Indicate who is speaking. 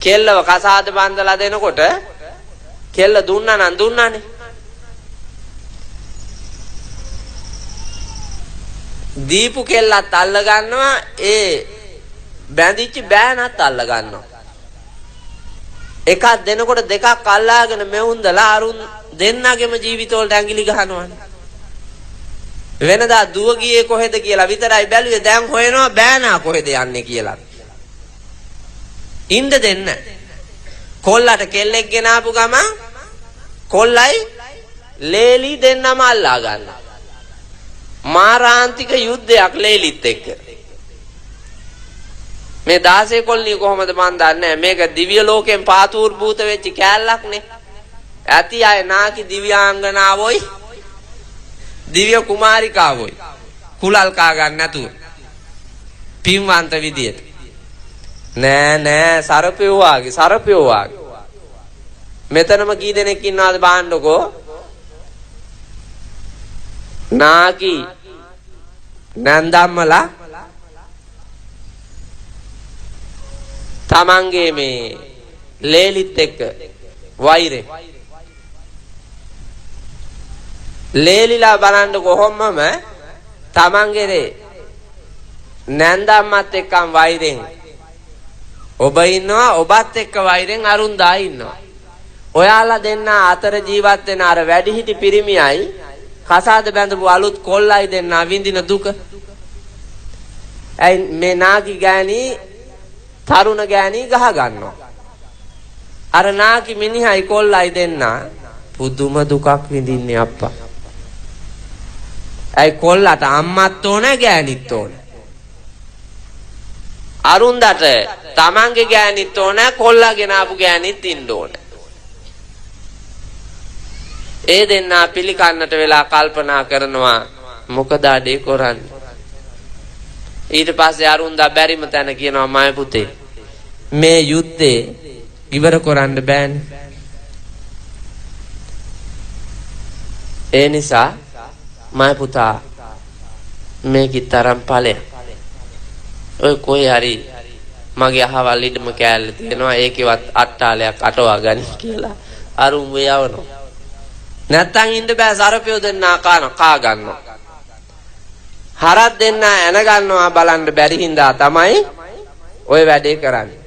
Speaker 1: කෙල්ලව කසාද බන්දලා දෙනකොට කෙල්ල දුන්නා නම් දුන්නානේ. දීපු කෙල්ලත් අල්ල ගන්නවා, ඒ බැඳිච්ච බෑනත් අල්ල ගන්නවා. එකක් දෙනකොට දෙකක් අල්ලාගෙන මෙවුන්දලා අරුන් දෙන්නගෙම ජීවිතවලට ඇඟිලි ගහනවනේ. වෙනදා දුව ගියේ කොහෙද කියලා විතරයි බැලුවේ, දැන් හොයනවා බෑනා කොහෙද යන්නේ කියලා. ඉන්න දෙන්න. කොල්ලට කෙල්ලෙක් ගෙනාපු ගමන් කොල්ලයි ලේලි දෙන්නම අල්ලා ගන්නවා. මාරාන්තික යුද්ධයක් ලේලිත් එක්ක. මේ 16 කොල්ලිය කොහොමද මන් දන්නේ. මේක දිව්‍ය ලෝකෙන් පාතූර්භූත වෙච්ච කෑල්ලක් නේ. ඇති අය නාකි දිව්‍යාංගනාවොයි දිව්‍ය කුමාරිකාවොයි කුලල් කා ගන්න නැතුව පින්වන්ත විදියට. නෑ නෑ, සරපයෝ වාගේ සරපයෝ වාගේ. මෙතනම කී දෙනෙක් ඉන්නවද බාන්නකෝ? නාකි නන්දම්මලා තමන්ගේ මේ ලේලිත් එක්ක වෛරේ. ලේලිලා බලන්න කොහොමම තමන්ගේ නැන්දම්මත් එක්කම වෛරෙන් ඔබ ඉන්නවා, ඔබත් එක්ක වෛරෙන් අරුන්දා ඉන්නවා. ඔයාලා දෙන්න අතර ජීවත් වෙන අර වැඩිහිටි පිරිමියයි කසාද බැඳපු අලුත් කොල්ලයි දෙන්න විඳින දුක. ඇයි මේ නාකි ගෑණි තරුණ ගෑණි ගහ ගන්නවා. අර නාකි මිනිහයි කොල්ලයි දෙන්න පුදුම දුකක් විඳින්නේ අප්පා. ඇයි කොල්ලට අම්මත් ඕන ගෑණිත් ඕන. අරුන්දට තමන්ගේ ගෑණිත් ඕන, කොල්ලා ගෙනාපු ගෑණිත් ඉන්න ඕන. ඒ දෙන්නා පිළිකන්නට වෙලා කල්පනා කරනවා මොකද අඩේ කරන්නේ. ඊට පස්සේ අරුන්දා බැරිම තැන කියනවා මම පුතේ මේ යුද්ධේ ඉවර කරන්න බෑනේ. ඒ නිසා මම පුතා මේකේ තරම් ඵලයක්. ඔය කොයි හරි මගේ අහවල් ඉඩම කෑල්ල තියෙනවා, ඒකේවත් අට්ටාලයක් අටවා ගනි කියලා අරුන් යවනවා. නැත්තම් ඉන්න බෑ, සරපියෝ දෙන්නා කා ගන්නවා. හරක් දෙන්නා ඇන ගන්නවා බලන්න බැරි හින්දා තමයි ඔය වැඩේ කරන්නේ.